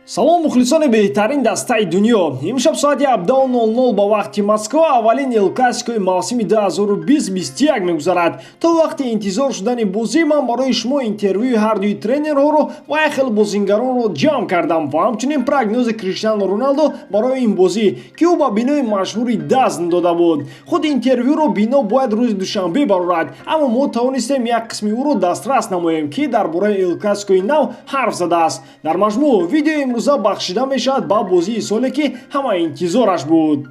Салом, мухлисони беҳтарин дастаи дунё! Имшаб соати 17:00 ба вақти Москва аввалин Эл Классикои мавсими 2020-21 мегузарад. То вақти интизор шудани бозӣ ман барои шумо интервюи ҳардуи тренерҳоро ва як хел бозингаронро ҷамъ кардам ва ҳамчунин прогнози Криштиану Роналдо барои ин бозӣ, ки ӯ ба бинои машҳури DAZN дода буд. Худ интервюро бино бояд рӯзи душанбе барорад, аммо мо тавонистем як қисми ӯро дастрас намоем, ки дар бораи Эл Классикои нав ҳарф задааст. Дар маҷмӯъ, видеои имрӯза бахшида мешавад ба бозии соле, ки ҳама интизораш буд.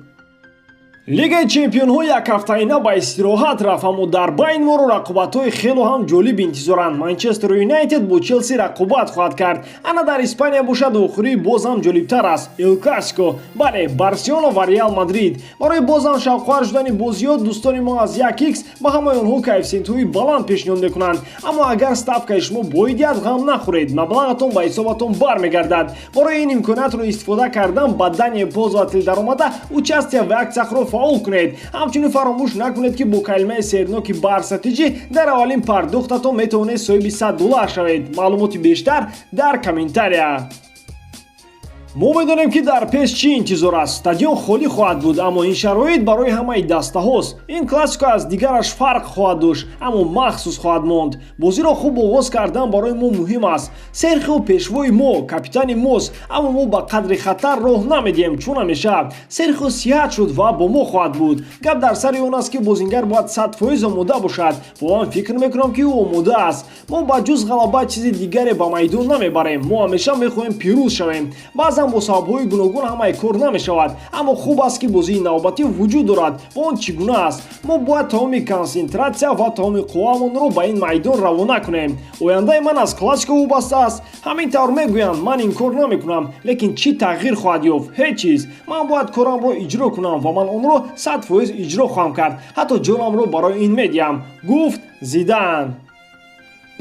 Лигаи чемпионҳо як ҳафтаина ба истироҳат рафт, аммо дар байн моро рақобатҳои хело ҳам ҷолиб интизоранд. Манчестер Юнайтед бо Челси рақобат хоҳад кард. Ана дар Испания бошад, охирӣ боз ҳам ҷолибтар аст: Эл Классико, бале, Барселона ва Реал Мадрид. Барои боз ҳам шавқовар шудани бозиҳо дӯстони мо аз 1x ба ҳамаи онҳо коэффисиентҳои баланд пешниҳод мекунанд. Аммо агар ставкаи шумо бой диҳад, ғам нахӯред, маблағатон ба ҳисобатон бармегардад. Барои ин имкониятро истифода кардан ба данные пользователь даромада, участие в акциях-ро фаъол кунед. Ҳамчунин фаромӯш накунед, ки бо калимаи серноки Барса Тиҷи дар аввалин пардохтатон метавонед соҳиби 100 доллар шавед. Маълумоти бештар дар комментария. Мо медонем, ки дар пеш чӣ интизор аст. Стадион холӣ хоҳад буд, аммо ин шароит барои ҳамаи дастаҳост. Ин классико аз дигараш фарқ хоҳад дошт, аммо махсус хоҳад монд. Бозиро хуб оғоз кардан барои мо муҳим аст. Серхио пешвои мо, капитани мост, аммо мо ба қадри хатар роҳ намедиҳем, чун ҳамеша Серхио сиҳат шуд ва бо мо хоҳад буд. Гап дар сари он аст, ки бозингар бояд 100% омода бошад ва ман фикр мекунам, ки ӯ омода аст. Мо ба ҷуз ғалаба чизи дигаре ба майдон намебарем. Мо ҳамеша мехоҳем пирӯз шавем. Баъзан бо сабабҳои гуногун ҳамаи кор намешавад, аммо хуб аст, ки бозии навбатӣ вуҷуд дорад ва он чӣ гуна аст. Мо бояд тамоми консентратсия ва тамоми қувваамонро ба ин майдон равона кунем. Ояндаи ман аз классико вобаста аст. Ҳамин тавр мегӯянд, ман инкор намекунам, лекин чӣ тағйир хоҳад ёфт? Ҳеҷ чиз. Ман бояд корамро иҷро кунам ва ман онро 100% иҷро хоҳам кард, ҳатто ҷонамро барои ин медиҳам, гуфт Зидан.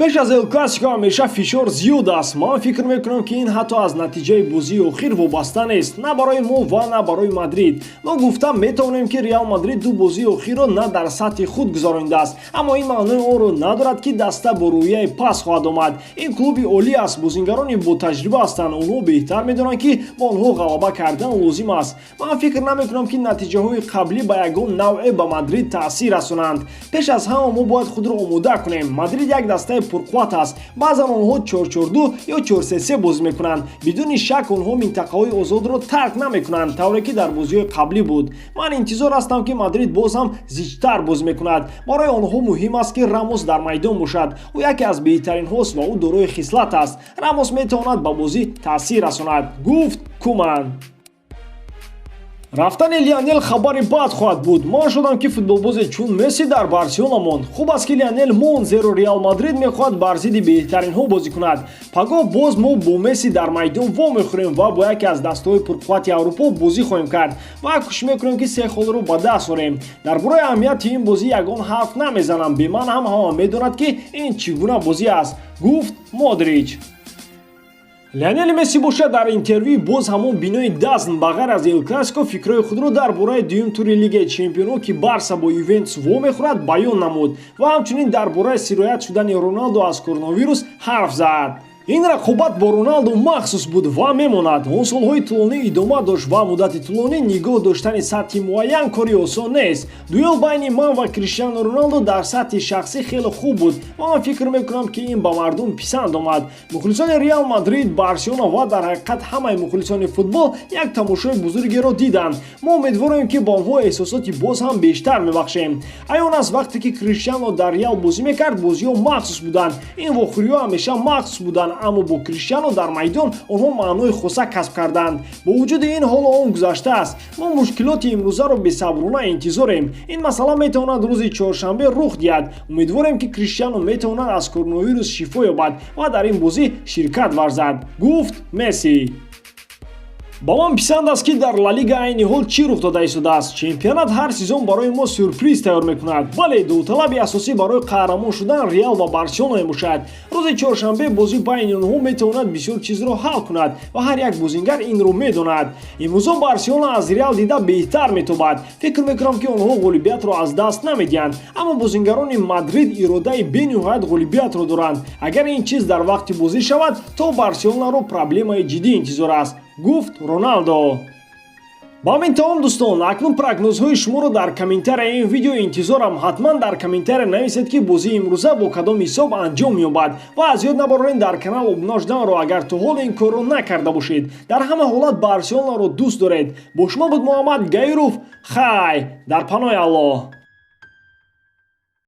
Пеш аз Эл Классико ҳамеша фишор зиёд аст. Ман фикр мекунам, ки ин ҳатто аз натиҷаи бозии охир вобаста нест, на барои мо ва на барои Мадрид. Мо гуфта метавонем, ки Реал Мадрид ду бозии охирро на дар сатҳи худ гузаронидааст, аммо ин маънои онро надорад, ки даста бо рӯҳияи паст хоҳад омад. Ин клуби олӣ аст, бозингарони ботаҷриба ҳастанд, онҳо беҳтар медонанд, ки бо онҳо ғалаба кардан лозим аст. Ман фикр намекунам, ки натиҷаҳои қаблӣ ба ягон навъе ба Мадрид таъсир расонанд. Пеш аз ҳама мо бояд худро омода кунем. Мадрид як дастаи пурқувват аст. Баъзан онҳо 4-4-2 ё 4-3-3 бозӣ мекунанд. Бидуни шак, онҳо минтақаҳои озодро тарк намекунанд, тавре ки дар бозиҳои қаблӣ буд. Ман интизор ҳастам, ки Мадрид боз ҳам зичтар бозӣ мекунад. Барои онҳо муҳим аст, ки Рамос дар майдон бошад. Ӯ яке аз беҳтаринҳост ва ӯ дорои хислат аст. Рамос метавонад ба бозӣ таъсир расонад, гуфт Куман. Рафтани Лионел хабари бад хоҳад буд. Ман шудам, ки футболбозе чун Месси дар Барселона монд. Хуб аст, ки Лионел монд, зеро Реал Мадрид мехоҳад бар зидди беҳтаринҳо бозӣ кунад. Пагоҳ боз мо бо Месси дар майдон вомехӯрем ва бо яке аз дастаҳои пурқуввати Аврупо бозӣ хоҳем кард ва кӯшиш мекунем, ки се холро ба даст орем. Дар бораи аҳамияти ин бозӣ ягон ҳарф намезанам. Бе ман ҳам ҳама медонад, ки ин чӣ гуна бозӣ аст, гуфт Модрич. Лионел Месси бошад, дар интервюи боз ҳамон бинои DAZN ба ғайр аз Эл Классико фикрҳои худро дар бораи дуюм тури Лигаи чемпионҳо, ки Барса бо Ювентус вомехӯрад, баён намуд ва ҳамчунин дар бораи сироят шудани Роналдо аз коронавирус ҳарф зад. Ин рақобат бо Роналду махсус буд ва мемонад. Он солҳои тӯлонӣ идома дошт ва муддати тӯлонӣ нигоҳ доштани сатҳи муайян кори осон нест. Дуэл байни ман ва Криштиану Роналду дар сатҳи шахсӣ хеле хуб буд ва ман фикр мекунам, ки ин ба мардум писанд омад. Мухлисони Реал Мадрид, Барселона ва дар ҳақиқат ҳамаи мухлисони футбол як тамошои бузургеро диданд. Мо умедворем, ки ба онҳо эҳсосоти боз ҳам бештар мебахшем. Аён аст, вақте ки Криштиано дар Реал бозӣ мекард, бозиҳо махсус буданд. Ин вохӯриҳо ҳамеша махсус буданд, аммо бо Криштиано дар майдон онҳо маънои хоса касб карданд. Бо вуҷуди ин, ҳоло он гузаштааст. Мо мушкилоти имрӯзаро бесаброна интизорем. Ин масъала метавонад рӯзи чоршанбе рух диҳад. Умедворем, ки Криштиано метавонад аз коронавирус шифо ёбад ва дар ин бозӣ ширкат варзад, гуфт Месси. Ба ман писанд аст, ки дар Ла Лига айни ҳол чӣ рух дода истодааст. Чемпионат ҳар сезон барои мо сюрприз тайёр мекунад. Бале, дуталаби асосӣ барои қаҳрамон шудан Реал ва Барселона мебошад. Рӯзи чоршанбе бозӣ байни онҳо метавонад бисёр чизро ҳал кунад ва ҳар як бозингар инро медонад. Имрӯзо Барселона аз Реал дида беҳтар метобад. Фикр мекунам, ки онҳо ғолибиятро аз даст намедиҳанд, аммо бозингарони Мадрид иродаи бениҳоят ғолибиятро доранд. Агар ин чиз дар вақти бозӣ шавад, то Барселонаро проблемаи ҷиддӣ интизор аст, гуфт Роналдо. Ба ҳамин тамом, дӯстон. Акнун прогнозҳои шуморо дар комментарияи ин видео интизорам. Ҳатман дар комментария нависед, ки бозии имрӯза бо кадом ҳисоб анҷом меёбад, ва аз ёд набароред дар канал обуна шуданро, агар то ҳол ин корро накарда бошед. Дар ҳама ҳолат Барселонаро дӯст доред. Бо шумо буд Муҳаммад Гаиров. Хай, дар паноҳи Аллоҳ.